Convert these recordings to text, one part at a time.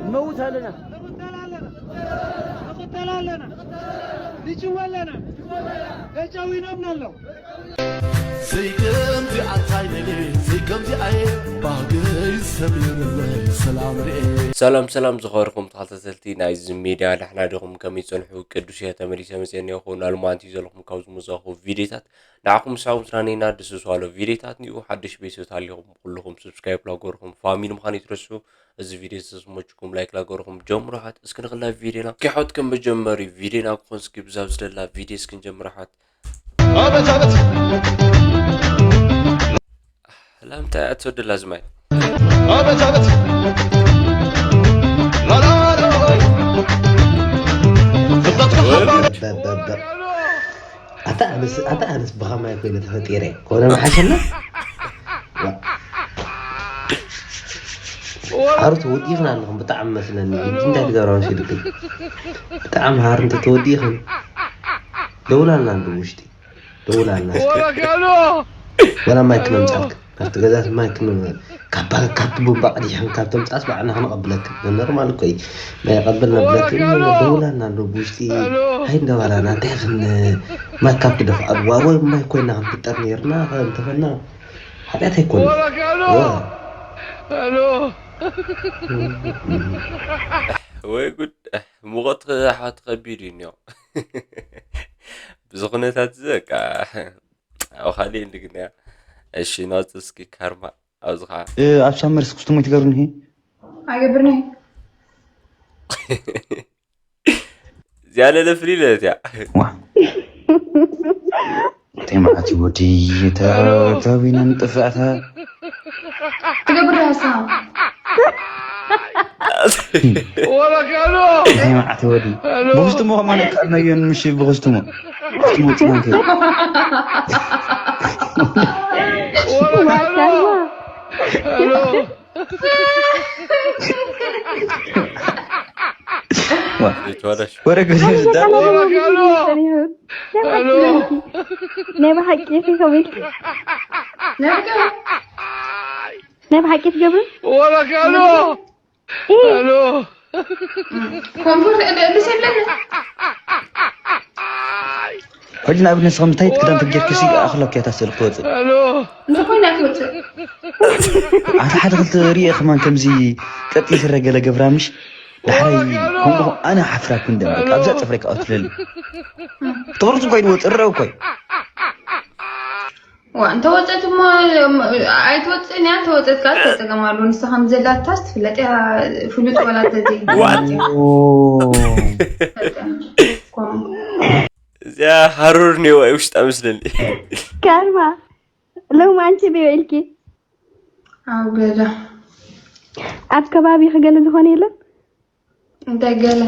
ንመውት ኣለና። ንቕተል ኣለና። ንቕተል ኣለና። ንጭወ ኣለና። ተጨዊኖምና ኣለዉ። ዘይከምዚ ኣንታይ ደልየ ዘይከምዚ ኣየ ባህገይ ሰሚርለይ ሰላም ርኤ ሰላም ሰላም ዝኸበርኩም ተኸታተልቲ ናይዚ ሚድያ፣ ደሕና ዲኹም? ከመይ ጸንሑ? ቅዱስ እየ ተመሊሰ መጽየ እኒአኹ። ናልማንቲ ዘለኹም ካብ ዝመጻኹ ቪድዮታት ንዓኹም ሳብ ዝራኔና ደስ ዝዋሎ ቪድዮታት ኒኡ ሓድሽ ቤተሰብ ታሊኹም ኩልኹም ሰብስክራይብ ላገርኹም ፋሚሊ ምዃን ይትረስዑ። እዚ ቪድዮ ዝተስመችኩም ላይክ ላገርኹም ጀምሩ ሓት። እስኪ ንኽላ ቪድዮና እስኪ ሓት ከም መጀመሪ ቪድዮና ክኾን እስኪ ብዛብ ዝደላ ቪድዮ እስኪ ንጀምር ሓት። አቤት አቤት ላምታ ኣትወደላ ዝማይ አቤት አቤት ላላላ ፍልጠትካ ሓባ በበበ ኣታ ኣነስ ኣታ ኣነስ ብኸማይ ኮይነ ተፈጢረ ኮነ መሓሸና ኣሩ ተወዲኽና ኣለኹም ብጣዕሚ መስለኒ እንታይ ትገብራ መሲልክን ብጣዕሚ ሃር እንተ ተወዲኽን ደውላልና እንዶ ውሽጢ ደውላልና እስኪ ወረጋሎ ወላ ማይክ መምጻልክ ካብቲ ገዛት ማይክ ካብቲ ቡምባ ቀዲሕን ካብ ተምጻስ ባዕልና ክንቐብለክ ኖርማል እኮ እዩ ናይ ቀብል ነብለክ ደውላልና ኣሎ ብውሽጢ ሃይ እንደባላና እንታይ ክን ማይ ካብ ትደፍኣሉ ዋር ወይ ማይ ኮይና ክንፍጠር ነርና እንተፈና ሓጢኣት ኣይኮነ ወረጋሎ ሄሎ ወይ ጉድ። ሙቐት ኣሕዋት ከቢድ እዩ እኒኦ። ብዚ ኩነታት እዚ በቃ ኣብ ካሊእ እንድግንያ። እሺ ናውፅ እስኪ ካርማ ኣብዚ ከዓ ኣብ ሳመርስ ክስቱሞ ትገብርኒ ኣይገብርኒ እዚኣ ለለ ፍልይ ለለት እያ። ዋ እንታይ መዓት እዩ ወዲ ተዊነን ጥፍኣታ ትገብር ዳሳ ወረጋሎ እንታይ መዓት እዩ ወዲ ብክስቱሞ ከማን ካልናዮን ምሽ ብክስቱሞ ክስቱሞ ፅናንከ ወረጋሎ ሄሎ ወረ ገዜ ዝዳ ሄሎ ናይ ብሓቂ ኢኺ ከመይ ኢልኪ ናይ ብሓቂ ትገብሪ ወረጋሎ ኢ ሄሎ ኮንፈር ልስ የለን ሕጂ ንኣብነት ንስኻ እንታይ ክዳን ተጌርክሲ ኣኽለክ እያ ታስል ክትወፅእ ሄሎ እንታይ ኮይና ትወፅእ ኣታ ሓደ ክልተ ርእየ ከማን ከምዚ ቀጢ ስረ ገለ ገብራ ምሽ ዳሕራይ ከምኡ ኣነ ሓፍራኩ እንደ በቃ ኣብዛ ፀፍረካ ኣትለል ትቕርፁ ኮይን ወፅእ ረው ኮይ ዋ እንተወፀት እሞ ኣይትወፅእን እያ እንተወፀት ከዓ ተፀገም ኣለዎ ንሳ ከም ዘላታስ ትፍለጥ እያ ፍሉጥ ወላ ተዘይ እዚኣ ሃሩር ኒዋ ውሽጣ ምስለኒ ካርማ ሎም ኣንቺ ድዮ ኢልኪ ኣብ ገዛ ኣብ ከባቢ ክገለ ዝኾነ የለን እንታይ ገለ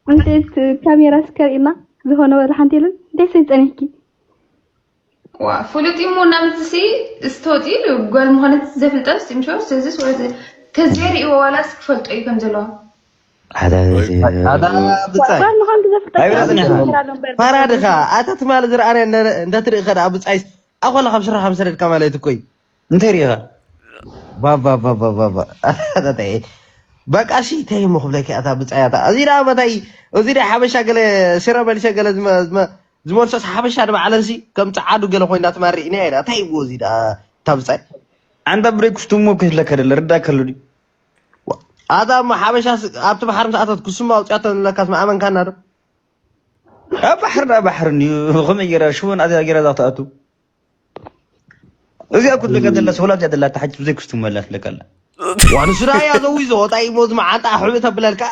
እንዴት ካሜራ ስከርኢና ዝኾነ ወላ ሓንቲ የለን እንዴት ሰይፀኒሕኪ ዋ ፍሉጥ እዩ እሞ እናመፅሲ ዝተወፂ ጓል ምዃነት ዘፍልጠን ስምሾ ስዝስ ወዘ ተዘይርእዎ ዋላስ ክፈልጦ እዩ ከም ዘለዎ ኣታ ብጻይ ጓል ምዃን ብዘፍልጠ ፋራ ድኻ ኣታ ትማሊ ዝረኣናዮ እንዳትርኢ ከዳ ብጻይ ኣኾላ ካብ ስራኻ ምሰደድካ ማለት እኮ እዩ እንታይ ሪኢኻ ባባባባባባ ኣታ በቃ ሲ እንታይ እሞ ክብለኪ ኣታ ብጻይ ኣታ እዚ ደኣ መታይ እዚ ደኣ ሓበሻ ገለ ስረ መልሸ ገለ ዝመ- ዝመ- ዝመልሶስ ሓበሻ ንባዕለንሲ ከም ጸዓዱ ገለ ኮይና ትማሪ ኢና ኢና እንታይ ይብዎ እዚ ደኣ እታ ብጻይ ኣንታ ብሬክ ክስቱሞ ክህለካ ደለ ርዳእ ከሉ ድዩ ኣታ እሞ ሓበሻ ኣብቲ ባሕሪ ምስ ኣተት ክስማ ኣውፅኣቶ ንለካስ መኣመንካና ዶ ኣብ ባሕሪ ዳ ባሕሪ እንድዩ ከመይ ገይራ ሽወን ኣትያ ገይራ እዛ ክትኣቱ እዚኣ ክትለካ ዘላ ሰውላት እያ ዘላ ተሓጅ ብዘይ ክስቱሞ ኣላ ትለካ ኣላ ዋንሱ ዳ እያ ዘዊዞ እንታይ እሞ እዚ መዓንጣ ኣሕብእ ተብለልካ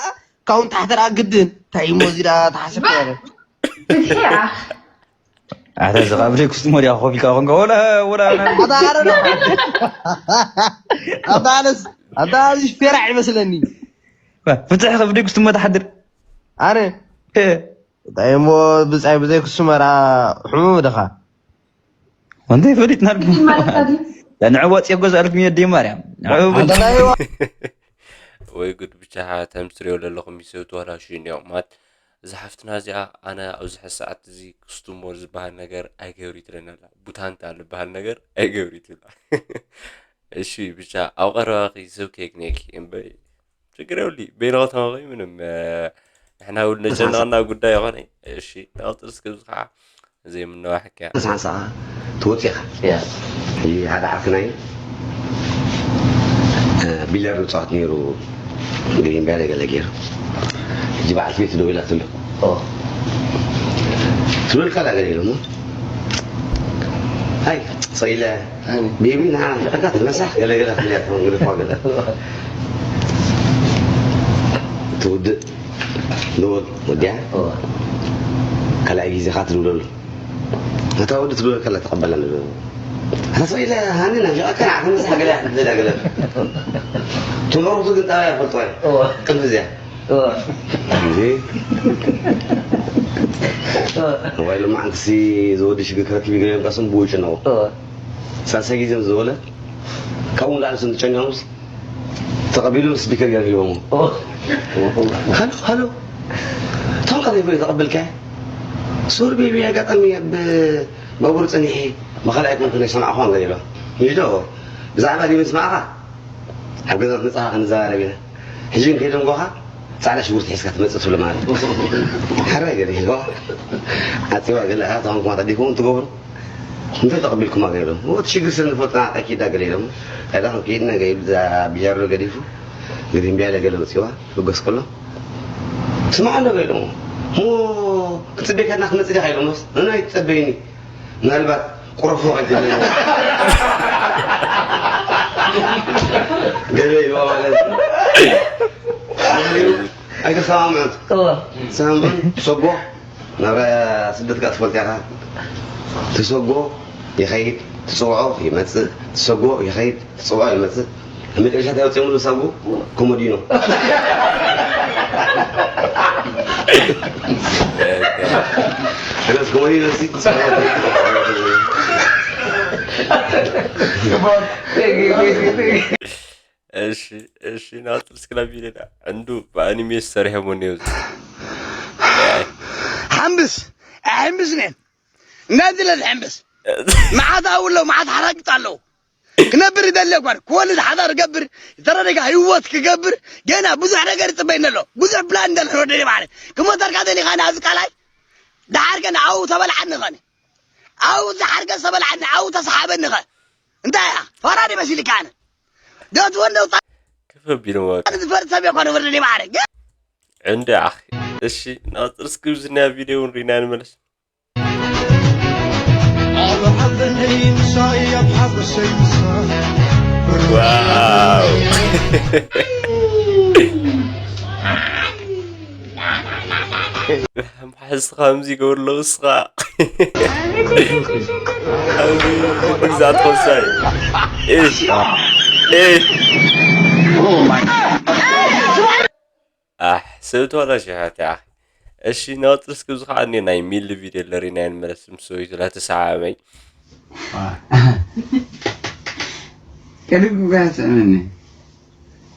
ካውን ታሕተ ደኣ ግድን እንታይ እሞ እዚ ዳ ተሓሰብ ያለ ብድሕሪኣ ኣታ እዚ ካብ ዘይኩስቲ ሞዲያ ኮፍ ኢልካ ኮንካ ወላ ወላ ኣታ ኣረ ኣታ ኣነስ ኣታ እዚ ፌራዕ ይመስለኒ ፍትሕ ከብደይ ኩስቲ ሞ ትሓድር ኣነ እንታይ እሞ ብጻይ ብዘይ ክስመራ ሕሙም ድኻ ወንተይ ፈሊጥና ማለት ታዲ ንዕወፅ የጎዝ ኣልኩም የደይ ማርያም ንዕወ ኣታ ናይ ወይ ጉድ ብቻ ተምስርዮ ለለኹም ይሰብ ተዋላሹ እኒኦም ማለት እዛ ሓፍትና እዚኣ ኣነ ኣብዚ ሕዚ ሰዓት እዚ ክስቱሞር ዝበሃል ነገር ኣይገብሪ ትለና ኣላ ቡታንታ ዝበሃል ነገር ኣይገብሪ ትብላ እሺ ብቻ ኣብ ቀረባኺ ሰብ ከየግንየኪ እምበይ ችግር የብሉ። በይንኸተማ ኾይ ምንም፣ እ፣ ንሕና እውን ነጨነቐና ጉዳይ ይኾነ። እሺ፣ ንቐጽል እስኪ፣ እዚ ኸዓ ዘይምነዋሕካ። ሳንሳ ትወጽእ ኢኻ። ያ። ሕጂ ሓደ ዓርክናይ፣ እ፣ ቢልያርድ ይጻወት ነይሩ። እንግዲህ እምቢ ኣለ ገለ ገይሩ። ሕጂ በዓልቲ ቤቱ ደዊላትሉ። ኦ። ትብለካ ኣላ ገለ ኢሉ እሞ። ሃይ፣ ሰው ኢለ፣ ኣነ። ቤቢ፣ ና፣ ንዕዳጋ ትመሳሕ፣ ገለ ገለ ትብለያ፣ ትኾን ግድፋ ገለ። ትውድእ፣ ንወድ-፣ ወዲያ። ኦ። ካልኣይ ግዜ ኸዓ ትድውለሉ። እታ ወዲ ትብሎ ከላ ተቐበላ ንብሎ። ኣታ ሰው ኢለ ሃኒ ናፊቐካ ንዓኻ ምሳሕ ገለ ክትብላ ገለ። ትምዕሩቱ ግን ጣብያ ይፈልጦ እየ። እወ። ቅድሚ እዚኣ። እወ። እንዴ? እወ። እዋይ ሎማዓንትሲ ዝወዲ ሽግር ክረክብ ይገርም ቃስም ብውጭ ነው። እወ። ሳልሳይ ግዜ ምስ ዝበለ ካብኡ ንላዕሊ ስም ዝጨኒዖምስ ተቐቢሉ ስፒከር ገይሩ ሂቦሞ። ኦ። ሃሎ፣ ሃሎ። እቶም ቀደም ይብሉ ተቐበልካ? ሶሪ ቤቢ፣ ኣጋጣሚ ኣብ ባቡር ጸኒሐ፣ ብኻልኣይ ኮንኩ ናይ ሰማዕኳን ገለ ኢሎ። ይዶ፣ ብዛዕባ ዲበ ስማዕኻ? ኣብ ገዛ መጻኻ ክንዘራረብ ኢና። ሕጂ እንከይደ እንጎኻ ጻዕዳ ሽጉርቲ ሒዝካ ትመጽእ ትብሎ ማለት። ሓራይ ገለ ኢሎ። ኣጽዋ ገለ ኣታ ኮንኩማ ተዲኩም ትገብሩ። እንታይ ተቐቢልኩማ ገለ ኢሎም። ወት ሽግር ስለ ንፈልጥና ኣኪዳ ገለ ኢሎም። ከዳ ከይድና ገይብ ዛ ቢጃሮ ገዲፉ። እንግዲህ እምቢ ኣለ ገለ መጽዋ። ክበስ ከሎ፣ ስማዕ ኣሎ በይሎሞ። እሞ ክትጽበየካ እና ክትመጽእ ዲኻ ኢሎሞስ፣ ንሕና ኣይትጸበይኒ። ምናልባት ቁረፎ ኣይትብለኒ። ገለ ኢልዋ ማለት እዩ። ኣይተሰማምዑን። እወ። ሰማምዑን፣ ትሰጎ፣ ናብ ስደት ጋር ትፈልጥ ያኻ። ትሰጎ፣ ይኸይድ፣ ትጽውዖ፣ ይመጽእ፣ ትሰጎ፣ ይኸይድ፣ ትጽውዖ፣ ይመጽእ። መጨረሻ እንታይ ኣውፅኦምሉ ሳጉ? ኮሞዲኖ። ስለዚ ኮሞዲኖ ሲ እሺ፣ እሺ፣ ናውጥር እስክና ቢለና ዕንዱ ብኣኒሜ ዝሰርሐሞ ነዩ። ሓምብስ፣ ኣሕምብስ ነን። እናዚ ለዝሕምብስ። መዓት ኣውሎ፣ መዓት ሓራግጥ ኣለዉ። ክነብር ይደሊ እኳ፣ ክወልድ ሓዳር ክገብር፣ ዝተረደጋ ህይወት ክገብር፣ ገና ብዙሕ ነገር ይጽበይኒ ኣሎ። ብዙሕ ፕላን እንደለ ወደይ ባዕለ። ክሞተርካ ደሊኻ ናዚ ቃላይ? ደሓር ከ ንዓኡ ተበልዓኒ ኸነ? ኣው ዝሓርገ ዝተበልዓኒ፣ ኣው ተሰሓበኒ ኸ? እንታይ እያ? ፈራዲ መሲልካ ኣነ? ዶ ትወንደው ጣ-፣ ክፈቢሉ ማለት። ዝፈርድ ሰብ የኮነ ወደይ ባዕለ። ግን ዕንዲ ኣኺ። እሺ፣ ናጽር እስኪ ዝና ቪድዮ እውን ሪና ንመለስ። ዋው። ሓዝኻ ከምዚ ይገብር ኣለዉ እስኻ። ኣብዚ ግዛት ኮሳይ። ኤህ፣ ኤህ። ኣሕ፣ ሰብ ተበላሽሐት እያ። እሺ፣ ናውጥር እስኪ፣ እዚ ኸዓ እኔ ናይ ሚሊ ቪድዮ ለሪና ይንመለስ፣ ምስ ሰበይቱ ላተሰዓመኝ። ቅድም ጉያ ትስዕመኒ።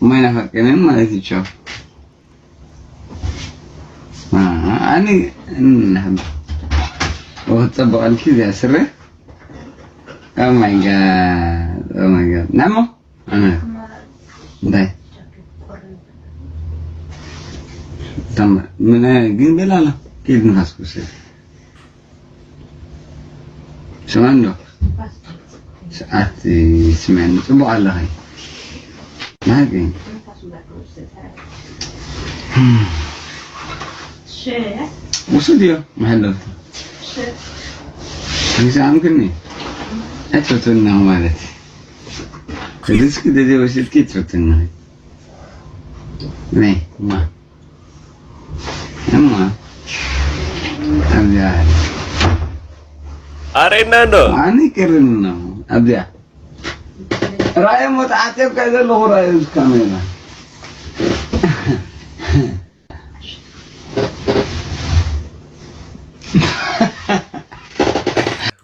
እሞ ይናፈቀንን ማለት እዩ፣ ቻው። አ-፣ ኣነ፣ እም፣ ወ-፣ ትጸብቐልኪ እዚኣ ስረ። Oh my God, oh my God። ናሞ? ኣነ። እንታይ? ተማ-፣ ምን፣ ግን በላላ። ኪድ ንፋስ ክውሰድ። ስማዕ እንዶ። ሰዓት ስምዕኒ፣ ጽቡቕ ኣለኺ። ናይ ግን። ውሰድዮ፣ መሐለፍቲ። ይሰኣምክኒ። ኣይትፈትወኒ ማለት። ሪስክ ደደ ወሲድኪ ትፈትወኒ። ነይ፣ ማ። እማ፣ ኣብዚኣ። ኣሬና እንዶ። ኣነ ይቅርም ነው። ኣብዚኣ። ራእየ ሞት ዓጤብካ ዘለኹ ራእየ እዚ ካሜራ።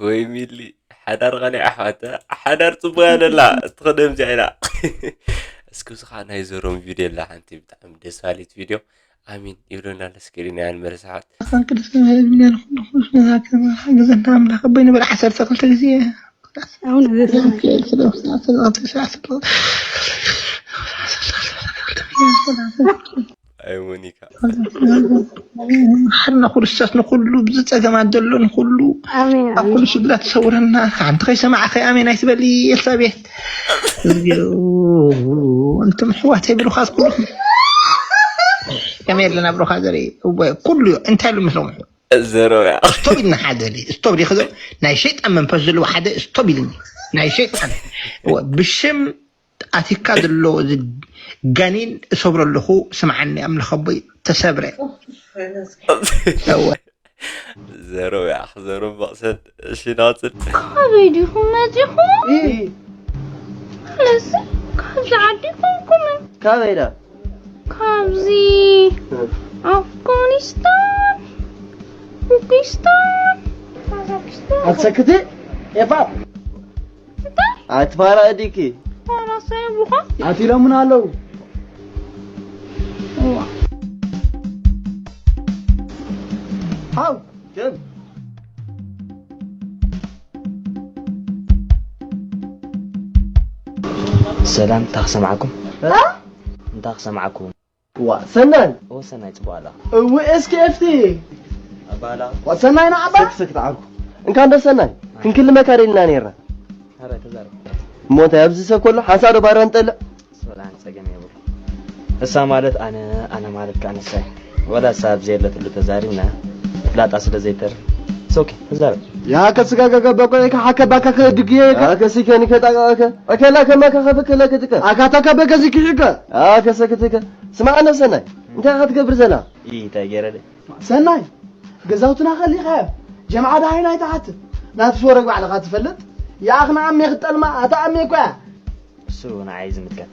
ወይ ሚሊ፣ ሓዳር ቐኒዓ ኣሕዋት፣ ሓዳር ጽቡቕ እያ ደላ፣ እትኸደም እዚኣ ኢላ። እስኪ፣ እዚ ኸዓ ናይ ዘሮም ቪድዮ ኣላ፣ ሓንቲ ብጣዕሚ ደስ በሃሊት ቪድዮ። ኣሚን ይብለና፣ ለስክሪን እያ ንመርሳሓት። ኣኻን ቅዱስ ገብርኤል ሚልዮን ኩሉ ኩሉ ነዛ ከተማ ሓግዘና ኣምላኽ ኣቦይ ንብል ዓሰርተ ክልተ ግዜ። ኣሁን ኣይ ሞኒካ። ሓድና ክርስቶስ ንኹሉ፣ ብዚ ጸገማት ዘሎ ንኹሉ፣ ኣሜን፣ ኣብ ኣሜን። ኩሉ ሽግራት ትሰውረና። ሓንቲ ከይሰማዕኸ ኣሜን ኣይትበሊ ኤልሳቤት። እዚኦ፣ እንቱም ኣሕዋተይ ብሩኻት ኩሉ። ከመይ ኣለና ብሩኻ ዘርኢ? እወ፣ ኩሉ እዩ። እንታይ ኢሉ ምስሎም? ዘረባ። ስቶብ ኢልና ሓደ ሊ፣ ስቶብ ዲ ክዘ-፣ ናይ ሸይጣን መንፈስ ዘለዎ ሓደ ስቶብ ኢልኒ። ናይ ሸይጣን። እወ፣ ብሽም ኣቲካ ዘሎ እዚ ጋኔን እሰብሮ ኣለኹ። ስምዓኒ ኣምላኽ ኣቦይ፣ ተሰብረ። እወ። ዘረባ፣ ዘረባ፣ ብቕሰት። እሺ፣ ናጽል። ካበይ ዲኹም መጺኹም? እ። ኣለስ፣ ካብዚ ዓዲ ኮንኩምን? ካበይ ዳ? ካብዚ እ። ኣፍጋኒስታን፣ ኡዝቤኪስታን፣ ካዛክስታን። ኣትሰክቲ? ኤፋ። እንታይ? ኣትፋራ እዲኪ? ፋራ ሳይብሉኻ? ኣትኢሎምና ኣለዉ። እዋ። ሃው። ከም ሰላም፣ እንታይ ክሰምዓኩም? እ? እንታይ ክሰምዓኩም? ዋ፣ ሰናይ። ኦ፣ ሰናይ፣ ጽቡቕ ኣላ። እው፣ ኤስኬኤፍቲ። ኣባላ። ዋ፣ ሰናይ ንዓባ? ሰክ፣ ሰክ፣ ተዓርኩ። እንካን ዶ ሰናይ? ኣይ። ክንክልመካ ደልና ነይርና። ኣረ፣ ተዛረብ። እሞ እንታይ ኣብዚ ሰብ ከሎ ሓንሳእ ዶ ባራ ንጠልዕ? ሰላም፣ ጸገም የብሉ። እሳ ማለት ኣነ፣ ኣነ ማለት ከኣ ንሳ እያ። ወላ እሳ ኣብዚ የለትሉ ተዛሪብና፣ ፍላጣ ስለ ዘይተርፍ። It's okay፣ ተዛረብ። ያ ከስጋጋጋ በቆ ከሓከባካ ከድግየ ያ ከሲከኒ ከጣቃከ፣ ኣከላ ከማካ ከፍክለ ክትከ። ኣካታ ከበከ ዝኪሕከ። ያ ከሰክትከ። ስማዕ፣ ኣነ ሰናይ፣ እንታይ ኢኻ ትገብር ዘላ? ኢ፣ እንታይ ገይረ ደይ? ሰናይ፣ ገዛውትና ከሊኻዮ። ጀምዓ ደሃይና ኣይትሓትት። ናትስ ወረግ ባዕልኻ ትፈልጥ። ይኣኽና ኣሜ ክትጠልማ፣ ኣታ ኣሜ እኮ እያ። እሱ ንዓይ ዝምልከት።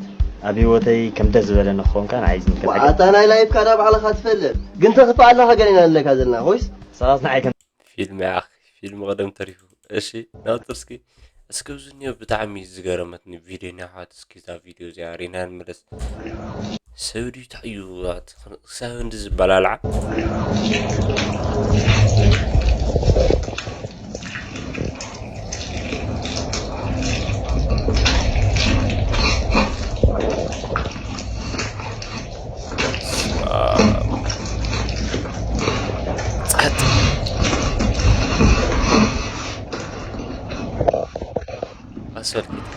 ኣብ ህይወተይ ከም ደስ ዝበለኒ ክኸውን ከኣ ንዓይ ዝምልከት። ዋ፣ ኣታ ናይ ላይፍካ ዳ ባዕልኻ ትፈልጥ። ግን ተኽፍእ ኣለኻ ገሊና ንለካ ዘለና፣ ኮይስ? ሰባት ንዓይ ከም ፊልም ያኽ፣ ፊልም ቀደም ተሪፉ። እሺ፣ ናውጥር እስኪ። እስኪ ኣብዚ እኒኦ ብጣዕሚ ዝገረመትኒ ቪድዮ እኒኣ፣ ኣሕዋት፣ እስኪ እዛ ቪድዮ እዚኣ ሪና ንመለስ። ሰብ ድዩ እንታይ እዩ፣ ክሳብ እንዲ ዝበላልዓ? ጸጥ። ኣሰልኪት።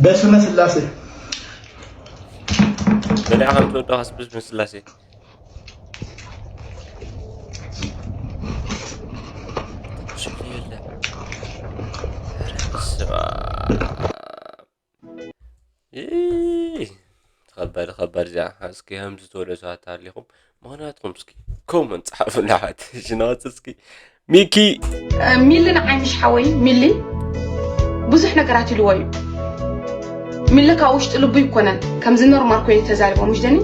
በስመ ስላሴ። በሊዓ ከም ትወድቕ ኣስብስ ብስላሴ። ሽግር የለ። ኧረ በስመ ኣብ። እይ፣ ተኸባዲ፣ ተኸባዲ እዚኣ። እስኪ ከምዚ ትወደ ሰባት ኣለኹም። ምኽንያትኩም እስኪ ኮመንት ጸሓፉ፣ ላሓት። ሽናወት እስኪ። ሚኪ። እ፣ ሚሊ ንዓይ ምሽ ሓወይ፣ ሚሊ ብዙሕ ነገራት ኢልዎ እዩ። ሚሊ ካብ ውሽጢ ልቡ ይኮነን። ከምዚ ኖርማል ኮይኑ ተዛሪቦ፣ ምሽ ደኒ?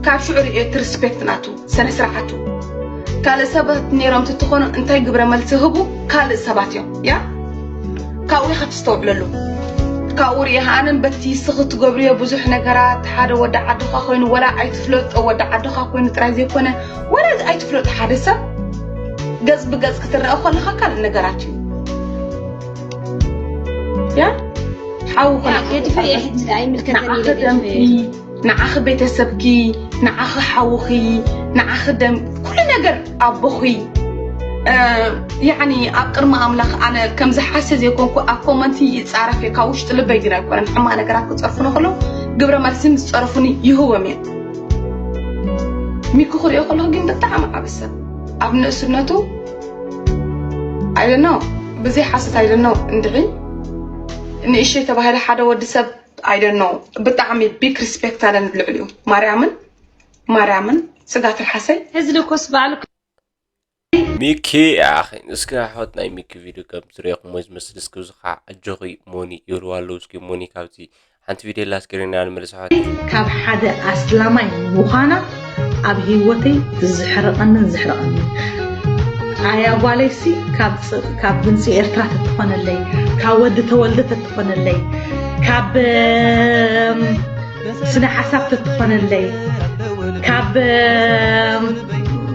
ካብ ሽዑ ርእየ እቲ ሪስፔክት ናቱ፣ ስነ ስርዓቱ። ካልእ ሰባት ነይሮም ትትኾኑ እንታይ ግብረ መልሲ ህቡ? ካልእ ሰባት እዮም። ያ? ካብኡ ኢኻ ትስተውዕለሉ። ካብኡ ርእየ ኣነን በቲ ስኺ ትገብርዮ ብዙሕ ነገራት፣ ሓደ ወዲ ዓድኻ ኮይኑ፣ ወላ ኣይትፍለጦ ወዲ ዓድኻ ኮይኑ ጥራይ ዘይኮነ፣ ወላ ኣይትፍለጦ ሓደ ሰብ ገጽ ብገጽ ክትረአ ከለኻ ካልእ ነገራት እዩ። ያ? ሓዊ ኮነ ያ፣ ገድፈ እየ ሕጂ ኣይምልከተኒ ንዓኺ ኢለ ገድፈ ደምኪ፣ እየ። ንዓኺ ቤተሰብኪ፣ ንዓኺ ሓውኺ፣ ንዓኺ ደም፣ ኩሉ ነገር ኣቦኺ። እ፣ ያዕኒ ኣብ ቅድሚ ኣምላኽ ኣነ ከምዚ ሓሰ ዘይኮንኩ ኣብ ኮመንቲ ይጻረፍ እየ፣ ካብ ውሽጢ ልበይ ግን ኣይኮነን። ሕማቕ ነገራት ክጸርፉኒ ከለዉ ግብረ መልሲ ምስ ጸረፉኒ ይህቦም እየ። ሚኪ ክሪኦ ከለኹ ግን ብጣዕሚ ዓቢ ሰብ። ኣብ ንእስነቱ፣ I don't know፣ ብዘይ ሓሶት፣ I don't know፣ እንድዒ ንእሽተይ ተባሂለ ሓደ ወዲ ሰብ፣ I don't know፣ ብጣዕሚ ቢግ ሪስፔክት ኣለኒ ልዕሊኡ። ማርያምን፣ ማርያምን፣ ስጋ ትርሓሰይ። እዚ ልኮስ በዓል ሚኪ፣ ኣኺ፣ እስኪ ኣሕዋት ናይ ሚኪ ቪድዮ ከም ትሪእኹሞ ዝመስል፣ እስኪ ብዙ ከዓ ኣጆኺ ሞኒ ይብልዋ ኣለዉ። እስኪ ሞኒ ካብዚ ሓንቲ ቪድዮ ኣላ፣ እስኪ ሪና ንመለስ ኣሕዋት። ካብ ሓደ ኣስላማይ ምዃና ኣብ ህይወተይ ዝሕርቐንን ዝሕርቐንን። ኣያ ጓለይሲ ካብ ጽ-፣ ካብ ድምፂ ኤርትራ ተትኾነለይ፣ ካብ ወዲ ተወልደ ተትኾነለይ፣ ካብ፣ እም፣ ስነ ሓሳብ ተትኾነለይ፣ ካብ፣ እም፣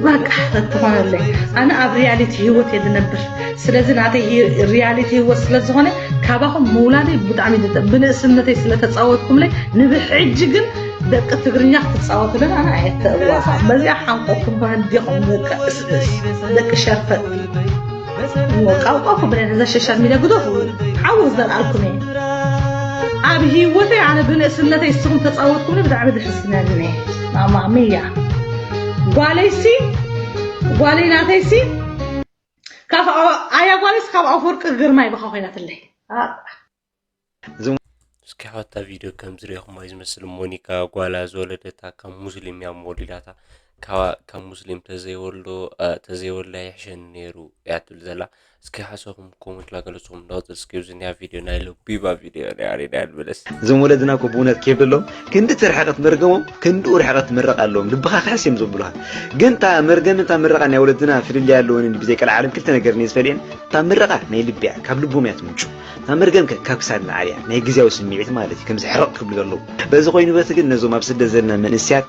በቃ ተትኾነለይ ኣነ ኣብ ሪያሊቲ ህይወት እየ ዝነብር። ስለዚ ናተይ ሂ- ሪያሊቲ ህይወት ስለዝኾነ ካባኹም ምውላደይ ብጣዕሚ ዝጠ- ብንእስነተይ ስለተፃወትኩምለይ ንብሕጂ ግን ደቂ ትግርኛ ክትፃወቱለን ኣነ ኣየተእዋሳ በዚኣ ሓንቆኩም ከህዲኹም ደቂ እስእስ ደቂ ሸፈጥ ወቃውቃው ክብለ ነዛ ሸሻል ሚዲያ ግደፉ። ዓውር ዘልኣልኩም እየ ኣብ ህይወተይ ኣነ ብንእስነተይ እስኹም ተፃወትኩምኒ ብጣዕሚ ዝሕስነኒ ማማ ሚያ ጓለይሲ ጓለይ ናተይሲ ካብ ኣያ ጓለይሲ ካብ ኣፈወርቂ ግርማይ በኻ ኮይናትለይ እስኪ ሓወታ ቪድዮ ከም ዝሪእኹም ዝመስል ሞኒካ ጓላ ዝወለደታ ካብ ሙስሊም እያ ወሊዳታ ካብ ሙስሊም ተዘይወልዶ ተዘይወልዳ ይሕሸኒ ነይሩ እያ ትብል ዘላ እስኪ ሓሳኹም ኮመንት ላገለፅኹም እንዳወፅል እስኪ ዝኒያ ቪድዮ ናይ ለቢባ ቪድዮ ናይ ኣሬዳ ንበለስ እዞም ወለድና እኮ ብእውነት ኬፍ ኣለዎም ክንዲ ትርሕቀት መርገሞም ክንድኡ ርሕቀት ትምረቅ ኣለዎም ልብኻ ክሕስ እዮም ዘብሉኻ ግን እታ መርገምን እታ ምረቃ ናይ ወለድና ፍልልይ ኣለወንን ብዘይ ቀልዓለም ክልተ ነገር እየ ዝፈልየን እታ ምረቃ ናይ ልቢ እያ ካብ ልቦም እያ ትምንጩ እታ መርገም ከ ካብ ክሳድ ንዓል እያ ናይ ግዝያዊ ስምዒት ማለት እዩ ከምዚ ሕርቕ ክብሉ ዘለዉ በዚ ኮይኑ በቲ ግን ነዞም ኣብ ስደት ዘለና መንእስያት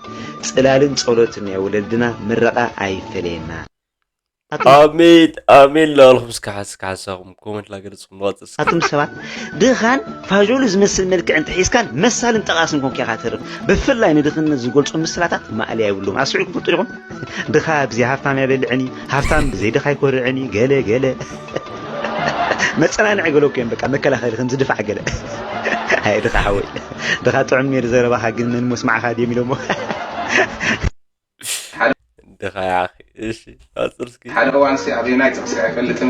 ጽላልን ጸሎትን ናይ ወለድና ምረቓ ኣይፈለየና ኣሜን ኣሜን ላልኹም እስከ ሓስ ክሓሳኹም ኮመንት ላገለጽኩም ንቐጽስ ኣቱም ሰባት ድኻን ፋዦሉ ዝመስል መልክዕ እንተሒዝካን መሳልን ጠቓስን ኮንካ ኢኻ ተርፍ ብፍላይ ንድኽነት ዝገልጹ ምስላታት ማእለያ ይብሉም ኣስዒኩም ትፈልጡ ዲኹም ድኻ ብዘይ ሃፍታም ኣይበልዕን እዩ፣ ሃፍታም ብዘይ ድኻ ኣይኮርዕን እዩ፣ ገለ ገለ። መጸናንዒ ገለ እኮ እዮም በቃ መከላኸሊ ከምዚ ድፋዕ ገለ። ኣይ ድኻ ሓወይ ድኻ ጥዑም ነይሩ ዘረባኻ ግን መን መስማዕኻ ድዮም ኢሎሞ። ድኻ ያኺ እሺ ኣጽርስኪ ሓደ እዋንሲ ኣበየናይ ጥቕሲ ኣይፈልጥን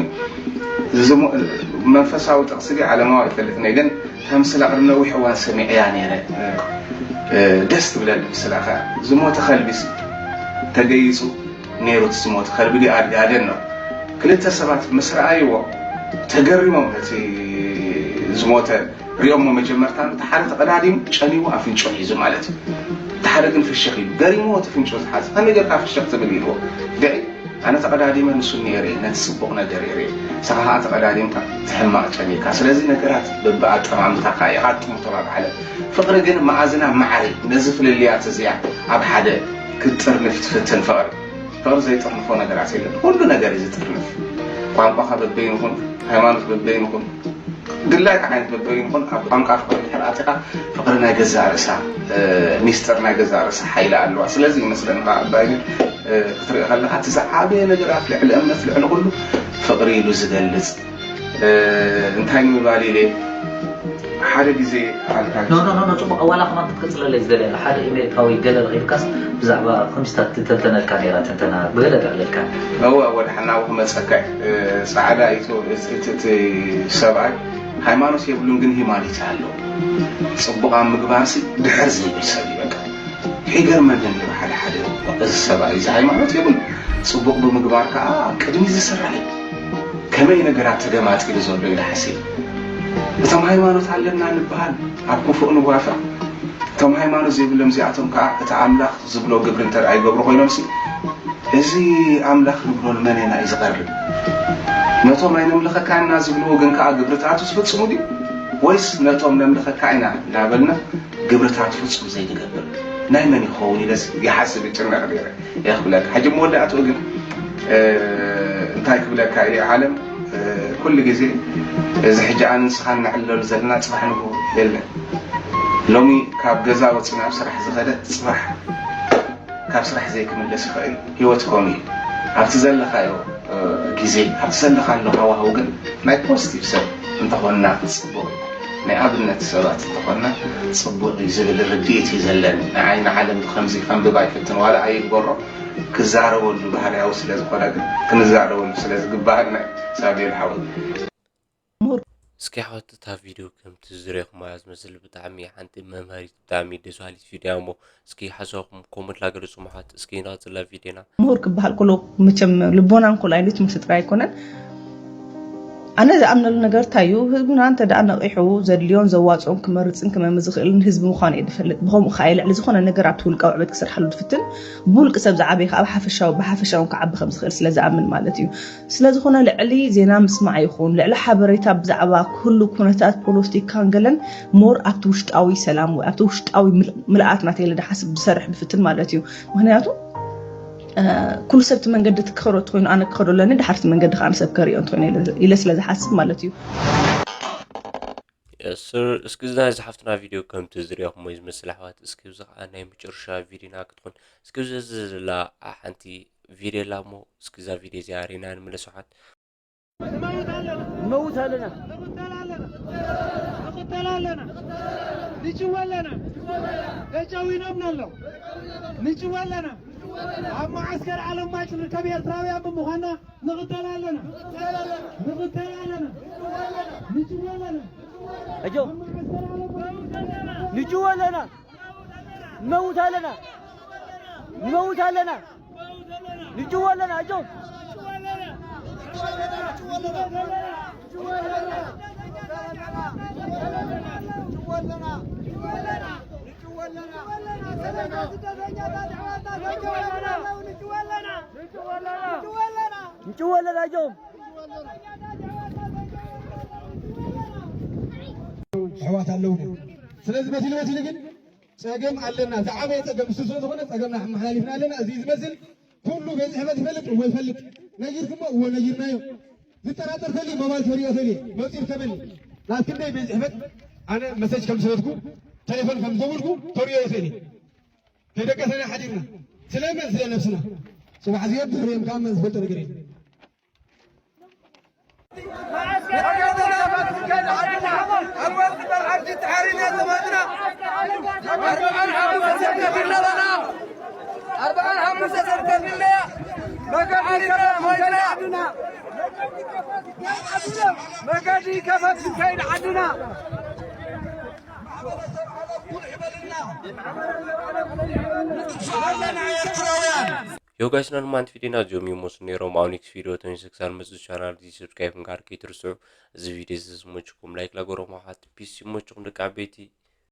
መንፈሳዊ ጥቕሲ ዓለማዊ ኣይፈልጥን ግን እታ ምስላ ቅድሚ ነዊሕ እዋን ሰሚዐያ ነይረ ደስ ትብለኒ ምስላ ከ ዝሞተ ከልቢስ ተገይፁ ነይሩ እቲ ዝሞተ ከልቢ ድዩ ኣድጊ ኣደን ነው ክልተ ሰባት ምስ ረኣይዎ ተገሪሞም ነቲ ዝሞተ ሪኦሞ መጀመርታ እቲ ሓደ ተቐዳዲሙ ጨኒዉ ኣፍንጭኡ ሒዙ ማለት እዩ እቲ ሓደ ግን ፍሽኽ ኢሉ ገሪምዎ እቲ ፍንጭኡ ዝሓዘ ከመይ ጌርካ ፍሽኽ ትብል ኢልዎ ድዒ ኣነ ተቐዳዲመ ንሱ ነይረ ነቲ ፅቡቕ ነገር ይርኢ ንስኻ ከዓ ተቐዳዲምካ ትሕማቕ ጨኒካ ስለዚ ነገራት በብኣጠማምታካ ኢኻ ትጥምቶ ኣብ ዓለም ፍቕሪ ግን መኣዝና ማዕሪ ነዚ ፍልልያት እዚኣ ኣብ ሓደ ክትጥርንፍ ትፍትን ፍቕሪ ፍቕሪ ዘይጥርንፎ ነገራት የለን ኩሉ ነገር እዩ ዝጥርንፍ ቋንቋኻ በበይኑ ኩን ሃይማኖት በበይኑ ኩን ድላይካ ዓይነት በበይኑ ኩን ኣብ ቋንቋ ፍቕሪ ድሕር ኣቲኻ ፍቕሪ ናይ ገዛእ ርእሳ ሚስጥር ናይ ገዛእ ርእሳ ሓይሊ ኣለዋ ስለዚ ይመስለኒ ከዓ ኣባይ ግን ክትርኢ ከለካ እቲ ዝዓበየ ነገራት ልዕሊ እምነት ልዕሊ ኩሉ ፍቕሪ ኢሉ ዝገልፅ እንታይ ንምባል ኢለ ሓደ ግዜ ኣልካ ኖ ኖ ኖ ጽቡቅ ዋላ ከማን ክትቅጽለለይ ዝደልያ ሓደ ኢሜልካ ወይ ገለ ረኺብካስ ብዛዕባ ከምስታት ትተንተነልካ ነይራ ትንተና ብገለ ተዕለልካ እወ ወድሓና ክመጸካ ጻዕዳ ኢቱ እቲ ሰብኣይ ሃይማኖት የብሉን ግን ሂማኒቲ ኣለዎ ጽቡቕ ኣብ ምግባርሲ ድሕር ዘይብል ሰብ እዩ በቃ ይገርመኒ ነይሩ ሓደ ሓደ እዚ ሰብኣይ እዚ ሃይማኖት የብሉ ፅቡቕ ብምግባር ከዓ ኣብ ቅድሚ ዝስራሕ እዩ ከመይ ነገራት ተገማጢሉ ዘሎ ኢለ ሓሲብ እቶም ሃይማኖት ኣለና ንበሃል ኣብ ክፉእ ንዋፈር እቶም ሃይማኖት ዘይብሎም እዚኣቶም ከዓ እቲ ኣምላኽ ዝብሎ ግብሪ እንተ ይገብሩ ኮይኖምሲ እዚ ኣምላኽ ንብሎ ንመን ኢና እዩ ዝቐርብ ነቶም ኣይነምልኸካና ዝብልዎ ግን ከዓ ግብርታቱ ዝፍፅሙ ድዩ ወይስ ነቶም ነምልኸካ ኢና እንዳበልና ግብርታት ፍጹም ዘይንገብር ናይ መን ይኸውን ኢለስ ይሓስብ ይጭነቕ ነይረ እየ ክብለካ ሕጂ መወዳእትኡ ግን እንታይ ክብለካ እየ ዓለም ኩሉ ግዜ እዚ ሕጂ ኣነ ንስኻ ነዕልለሉ ዘለና ጽባሕ ንግሆ የለን ሎሚ ካብ ገዛ ወፂ ናብ ስራሕ ዝኸደ ጽባሕ ካብ ስራሕ ዘይክምለስ ይኽእል ህይወት ከምኡ እዩ ኣብቲ ዘለኻዮ ግዜ ኣብቲ ዘለኻሉ ሃዋህው ግን ናይ ፖዚቲቭ ሰብ እንተኾንና ፅቡቕ እዩ ናይ ኣብነት ሰባት እንተኾንና ፅቡቕ እዩ ዝብል ርድኢት እዩ ዘለኒ ንዓይ ንዓለም ብከምዚ ከንብብ ኣይፍትን ዋላ ኣይግበሮ ክዛረበሉ ባህርያዊ ስለ ዝኾነ ግን ክንዛረበሉ ስለ ዝግባኣና እዩ ሳብዮን ሓወይ ምሁር እስኪ ኣሕዋት እታ ቪድዮ ከምቲ ዝረኹማ ዝመስል ብጣዕሚ ሓንቲ መምሃሪት ብጣዕሚ ደስ በሃሊት ቪድዮ እሞ እስኪ ሓሳብኩም ኮመንት ላገለጹ ኣሕዋት እስኪ ንቐጽላ ቪድዮና ምሁር ክበሃል ከሎ መቸም ልቦናን ኮላይሉት ምስ ጥራይ ኣይኮነን ኣነ ዝኣምነሉ ነገር እንታይ እዩ ህዝብና እንተ ደኣ ነቒሑ ዘድልዮን ዘዋፅኦን ክመርፅን ክመም ዝኽእልን ህዝቢ ምዃኑ እየ ዝፈልጥ ብኸምኡ ከዓ ልዕሊ ዝኾነ ነገር ኣብቲ ውልቃዊ ዕበት ክሰርሓሉ ዝፍትን ብውልቂ ሰብ ዝዓበየ ከዓ ብሓፈሻዊ ብሓፈሻውን ክዓቢ ከም ዝኽእል ስለ ዝኣምን ማለት እዩ ስለዝኾነ ልዕሊ ዜና ምስማዕ ይኹን ልዕሊ ሓበሬታ ብዛዕባ ክህሉ ኩነታት ፖለቲካን ገለን more ኣብቲ ውሽጣዊ ሰላም ወይ ኣብቲ ውሽጣዊ ምልኣት ናተይ ኢለ ዝሓስብ ዝሰርሕ ዝፍትን ማለት እዩ ምክንያቱ ኩሉ ሰብ እቲ መንገዲ እቲ ክኸዶ እንተኮይኑ ኣነ ክኸዶ ኣለኒ፣ ድሓር እቲ መንገዲ ከዓ ንሰብ ከሪኦ እንተኮይኑ ኢለ ስለ ዝሓስብ ማለት እዩ። ስር እስኪ ናይ ዝሓፍትና ቪድዮ ከምቲ ዝሪኦኹሞ ዝመስል ኣሕዋት። እስኪ እዚ ከዓ ናይ መጨረሻ ቪድዮና ክትኾን። እስኪ እዚ ዘላ ሓንቲ ቪድዮ ኣላ እሞ እስኪ እዛ ቪድዮ እዚኣ ሪና ንምለስ ኣሕዋት። ንመውት ኣለና። ንቕተል ኣለና። ንጭወ ኣለና። ተጨዊኖምና ኣለዉ። ንጭወ ኣለና። ኣብ መዓስከር ዓለም ማጭ ንርከብ ኤርትራውያን ብምዃንና ንቕተል ኣለና። ንቕተል ኣለና። ንጭወ ኣለና። ኣጆ ንጭወ ኣለና። ንመውት ኣለና። ንመውት ኣለና። ንጭወ ኣለና። ኣጆ ንጭወ ኣለና። ኣጆ ኣሕዋት ኣለውና። ስለዚ መሲሉ መሲሉ ግን ጸገም ኣለና። ዝዓበየ ጸገም እሱ ስለ ዝኾነ ጸገምና ኣመሓላሊፍና ኣለና። እዚ ዝመስል ኩሉ ቤት ጽሕፈት ይፈልጥ እዎ ይፈልጥ። ነጊርኩሞ እዎ ነጊርናዮ። ዝጠራጠር ተልዩ ሞባይል ተሪኦ ተልየ መጺኡ ይርከበኒ። ናብ ክንደይ ቤት ጽሕፈት ኣነ መሰጅ ከም ዝሰደድኩ ቴሌፎን ከም ዝደወልኩ ተሪኦ ይኽእል እዩ። ከይደቀሰና ሓዲርና ስለመን ስለ ነብስና ጽባሕ ዝየብር እዮም ካብ መን ዝፈልጦ ነገር የለን። መገዲ ከፈት ከይድ ዓድና ዮ ጋይስ፣ ናይ ሎማዓንቲ ቪድዮና እዚኦም ይመስሉ ነይሮም። ኣብ ኔክስት ቪድዮ ተመልሰ ክሳብ ንመጽእ ቻናል እዚ ሰብስክራይብ ምግባር ከይትርስዑ። እዚ ቪድዮ እዚ ዝመችኩም ላይክ ላገሮም ኣሓት ፒስ ይመችኩም ደቂ ዓበይቲ።